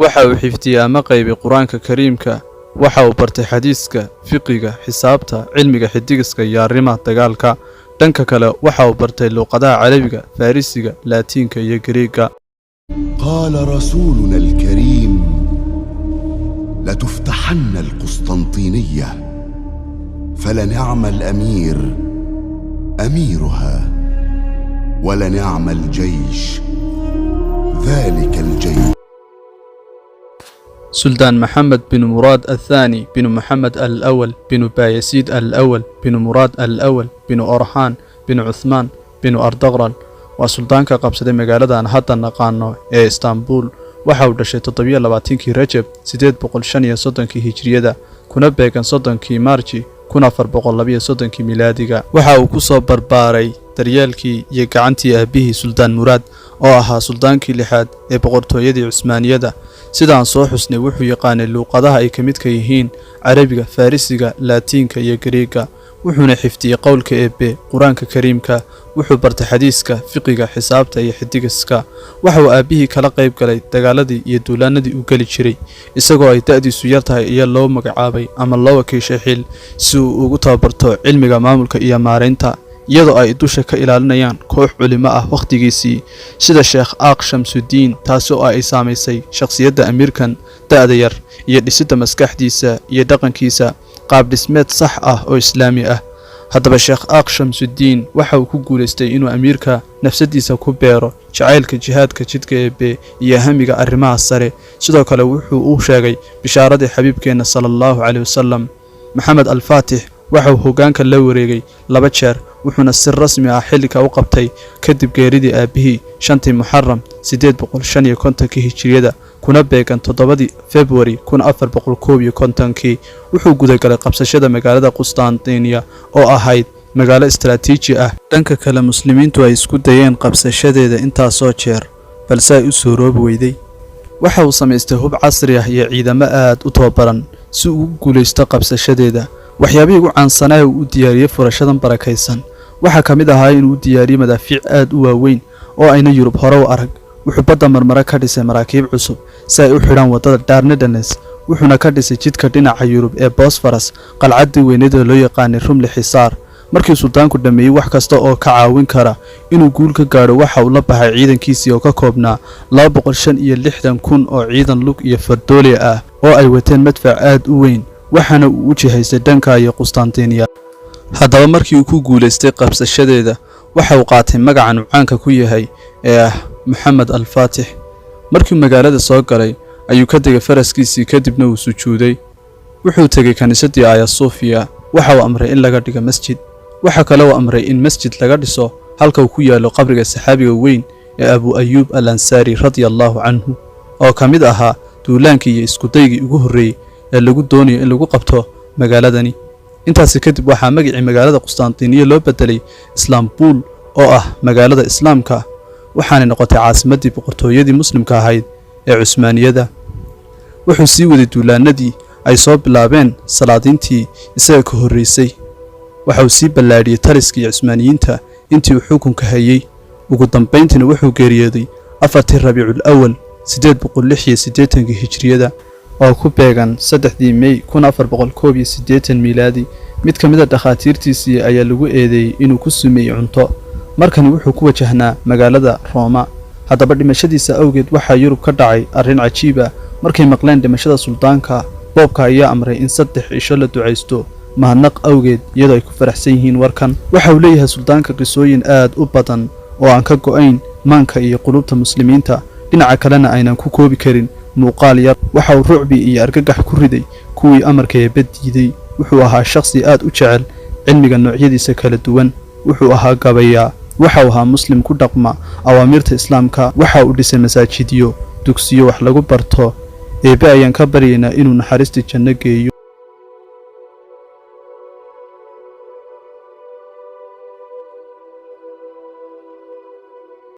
Waxa uu xifdiyey ama qaybay Qur-aanka Kariimka. Waxa uu bartay xadiiska, fiqiga, xisaabta, cilmiga xidigiska iyo arrimaha dagaalka. Dhanka kale, waxa uu bartay luuqadaha Carabiga, Farrisiga, Laatiinka iyo Gariiga. قال رسولنا الكريم: لتفتحن القسطنطينيه، فلنعم الامير اميرها، ولنعم الجيش ذلك الجيش. Suldaan Maxamed bin Muraad Athaani bin Maxamed al Awal bin Baayasiid al Awal bin Muraad al Awal bin Orxaan bin Cuthmaan bin Ardaqral waa suldaanka qabsaday magaaladan hadda naqaano ee Istaanbul. Waxa uu dhashay 27-kii Rajab 835-kii Hijriyada, kuna beegan 30-kii Maarji 1432-kii Milaadiga. Waxa uu ku soo barbaaray daryeelkii iyo gacantii aabihii, Suldaan Muraad, oo ahaa suldaankii lixaad ee boqortooyadii Cusmaaniyada. Sidaan soo xusnay, wuxuu yaqaanay luuqadaha ay ka midka yihiin Carabiga, Farrisiga, Laatiinka iyo Gariiga, wuxuuna xifdiyey qowlka Eebbe, Qur-aanka Kariimka. Wuxuu bartay xadiiska, fiqiga, xisaabta iyo xidigiska. Waxa uu aabbihii kala qayb galay dagaaladii iyo duulaanadii uu geli jiray. Isagoo ay da'diisu yar tahay ayaa loo magacaabay ama loo wakiishay xil si uu ugu tababarto cilmiga maamulka iyo maaraynta, iyadoo ay dusha ka ilaalinayaan koox culimo ah wakhtigiisii, sida Sheekh Aaq Shamsudiin, taasi oo ay saamaysay shakhsiyadda amiirkan da'da yar iyo dhisidda maskaxdiisa iyo dhaqankiisa qaab dhismeed sax ah oo Islaami ah. Haddaba, Sheekh Aaq Shamsudiin waxa uu ku guulaystay inuu amiirka nafsadiisa ku beero jacaylka jihaadka jidka Eebe iyo hamiga arrimaha sare. Sidoo kale, wuxuu u sheegay bishaaradii xabiibkeenna, sala Allahu caleyh wasalam. Maxamed Alfaatix waxa uu hoggaanka la wareegay laba jeer, wuxuuna si rasmi ah xilliga u qabtay kadib geeridii aabbihii 5-tii Muxaram 855-kii Hijiriyada, kuna beegan 7-dii Februari 1451-kii. Wuxuu gudagalay qabsashada magaalada Qustaantiiniya, oo ahayd magaalo istaraatiiji ah. Dhanka kale, muslimiintu ay isku dayeen qabsashadeeda intaasoo jeer, balse ay u suuroobi weyday. Waxa uu samaystay hub casri ah iyo ciidamo aad u tababaran si uu ugu guulaysto qabsashadeeda. Waxyaabihii ugu caansanaa ee uu u diyaariyey furashadan barakaysan waxaa ka mid ahaa inuu u diyaariyey madaafiic aad u waaweyn oo ayna Yurub hore u arag. Wuxuu badda Marmare ka dhisay maraakiib cusub si ay u xidhaan waddada Dardanelles, wuxuuna ka dhisay jidka dhinaca Yurub ee Bosfaras qalcaddii weyneed ee loo yaqaanay Rumli Xisaar. Markii suldaanku dhammeeyey wax kasta oo ka caawin kara inuu guul ka gaadho, waxa uu la baxay ciidankiisii oo ka koobnaa 265,000 oo ciidan lug iyo fardooli ah, oo ay wateen madfac aad u weyn, waxaana uu u jihaystay dhanka iyo Qustaantiniya. Haddaba, markii uu ku guulaystay qabsashadeeda, waxa uu qaatay magacan uu caanka ku yahay ee ah Maxamed Alfaatix. Markii magaalada soo galay ayuu ka degay faraskiisii, kadibna uu sujuuday. Wuxuu tegey kiniisaddii Aya Sofiya. Waxa uu amray in laga dhigo masjid. Waxa kale uu amray in masjid laga dhiso halka uu ku yaallo qabriga saxaabiga weyn ee Abu Ayuub al Ansaari, radia Allaahu canhu, oo ka mid ahaa duulaankii iyo iskudaygii ugu horreeyey ee lagu doonayo in lagu qabto magaaladani. Intaasi kadib, waxaa magacii magaalada Qustaantiniya loo bedelay Islaambuul, oo ah magaalada Islaamka, waxaanay noqotay caasimaddii boqortooyadii muslimka ahayd ee Cusmaaniyada. Wuxuu sii waday duulaanadii ay soo bilaabeen salaadiintii isaga ka horraysay. Waxa uu sii ballaadhiyey taliskii Cusmaaniyiinta intii uu xukunka hayey. Ugu dambayntiina, wuxuu geeriyooday 4-tii Rabiicul Awal 886-kii Hijriyada, oo ku beegan 3-dii Mey 1481 Miilaadi. Mid ka mid a dhakhaatiirtiisii ayaa lagu eedeeyey inuu ku sumeeyey cunto. Markani wuxuu ku wajahnaa magaalada Rooma. Haddaba, dhimashadiisa awgeed waxaa Yurub ka dhacay arrin cajiib ah. Markay maqleen dhimashada suldaanka, boobka ayaa amray in 3 cisho la ducaysto mahadnaq awgeed, iyadoo ay ku faraxsan yihiin warkan. Waxa uu leeyahay suldaanka qisooyin aad u badan oo aan ka go'ayn maanka iyo qulubta muslimiinta, dhinaca kalena aynan ku koobi karin muuqaal yar. Waxa uu rucbi iyo argagax ku riday kuwii amarka Eebbe diiday. Wuxuu ahaa shakhsi aad u jecel cilmiga noocyadiisa kala duwan. Wuxuu ahaa gabayaa. Waxa uu ahaa muslim ku dhaqma awaamiirta Islaamka. Waxa uu dhisay masaajidyo, dugsiyo wax lagu barto. Eebbe ayaan ka baryaynaa inuu naxariistii janno geeyo.